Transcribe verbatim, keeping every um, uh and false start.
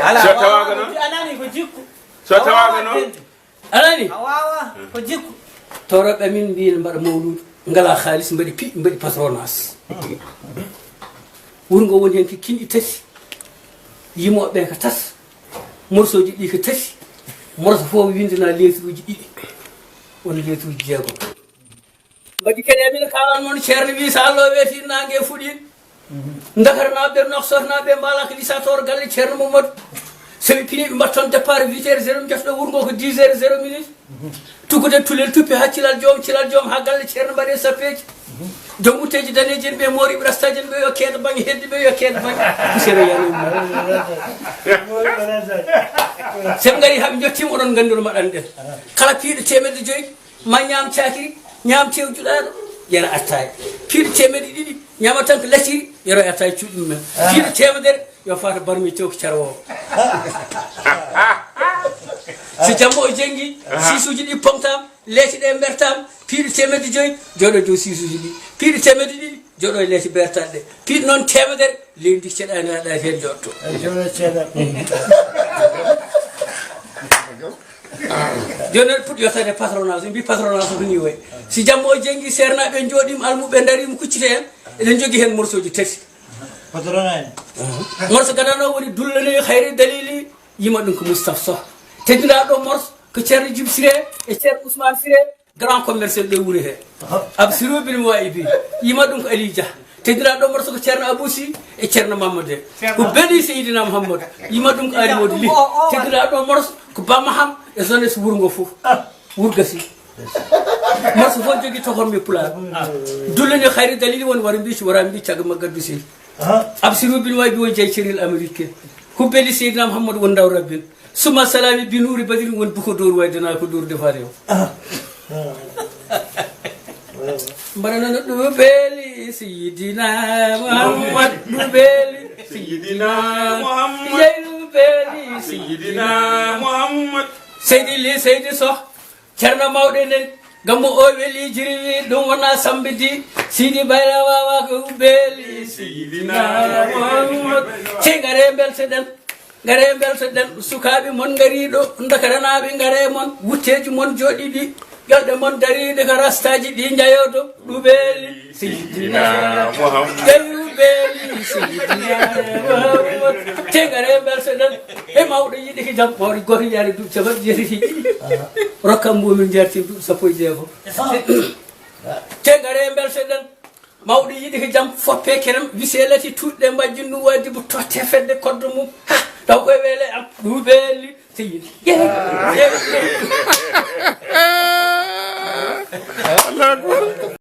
Alaa, so tawaaka noon? A nani ko jikku. So tawaaka noon? Anani? A waawaa, ko jikku. Toroɓe min mbiyen mbaɗa mawludu, ngala haalis, mbaɗi pi, mbaɗi patronage. Wuro ngo woni heen ko kinɗi tati, yimooɓe ɓe ko tati, morsoji ɗi ko tati, morso fof windina letruji ɗiɗi, won letruji jeegom. Mbaɗi kadi, emin kaalan noon, Ceerno wi, so Allah weeti, naange fuɗi. Ndakarnaaɓe, Nouakchott-naaɓe mbaala ko lisator galle Ceerno Mamadou. So ɓe pini, ɓe mbaɗa toon départ huit heures zéro, jotto wuro ngo ko dix heures zéro minute. Tuggude tulel tuppi haa Cilal Joom, Cilal Joom haa galle Ceerno mbaɗe sappeeji. Joom utteeji daneeji en ɓe, mooriiɓe rastaji en ɓe, yo keedo baŋ heddi ɓe, yo keedo baŋ. Poussière o yaani. So ɓe ngari haa ɓe njottiima, oɗon nganndi no mbaɗanɗen. Kala piiɗo teemedde joyi, ma ñaam caakiri, ñaam tew juɗaaɗo, yara attaaya. Piiɗo teemedde ɗiɗi, ñaama tan ko lacciri, yara attaaya cuuɗi mum en. Piiɗo teemedere, yo fata barmi tew ko carwoowo. So jamma o jenngi, siisuuji ɗi pomtaama, leece ɗe mbertaama, piiɗo teemedde joyi, jooɗo dow siisuuji ɗi. Piiɗo teemedde ɗiɗi, jooɗo e leece bertaɗe ɗe. Piiɗo noon teemedere, leydi ndi ceɗaani, aɗa heen jooɗto. Eyi, jooɗo ceɗaani. Jooni noon puɗɗi yottade patronage, mbi patronage ko ni wayi. Si jamma o jenngi, seernaaɓe njooɗiima, almuɓe ndariima, kuccite heen, eɗen njogii heen morceauji tati. Patronage. Morceau gadano woni dullani hayri dalili, yima ɗum ko Moustapha Sow. Teddinaaɗo morceau ko Ceerno Jib Siré e Ceerno Ousmane Siré, grand commercial ɗo wuro he. Absirou bin Waibi, yima ɗum ko Ali Dia. Teddinaaɗo morceau ko Ceerno Abou Sy e Ceerno Mamadou. Ko beli Seydina Mouhamadou. Yima ɗum ko Ali Modou Ly. Teddinaaɗo morceau ko Ba Maham e jeunesse wuro ngo fof. Wuro Gassi. Morceau fof jogii tokormi pulaar. Dullani hayri dalili woni wara mbi, wara mbi cagga magga dusi. Absirou bin Waibi woni jeyi ceril américain. Ko beli Seydina Mouhamadou woni ndaw rabbin. Suma salami bi nuuri badri woni buko dooru wayde na ko dooru defaade o. Mbaɗa noon ɗuɓeli Seydina Muhammad, ɗuɓeli Seydina Muhammad. Yeru beli Seydina Muhammad. Seydi Li, Seydi Soh, Ceerno mawɗo enen, gammo o weli jirwi, ɗum wona sambidi, Sidi Bayla wawa ko beli Seydina Muhammad. Te ngare mbelteɗen. Ngare mbeltoɗen sukaaɓe mon ngariiɗo, Ndakaranaaɓe ngare mon, wutteeji mon jooɗiiɗi, ƴolɗe mon dariiɗe ko rastaaji ɗi njayooto, ɗuɓeeli Seydina Muhammad. Ƴeewi ɗuɓeeli Seydina Muhammad. Te ngare mbeltoɗen e mawɗo yiɗi ko jam, mawɗo gooto yaari duuɓi capanɗe jeetati e ɗiɗi. Rokkam mbo min njarti duuɓi sappo e jeego. Te ngare mbeltoɗen. Mawɗo yiɗi ko jam, foppe kerem, wise lati tuuɗɗe mbajjin ɗum waadi bu totte fedde koddo mum. Ha, taw koye weele am, ɗuɓeeli, seyidi. Yehi, yehi, yehi. Allahu akbar.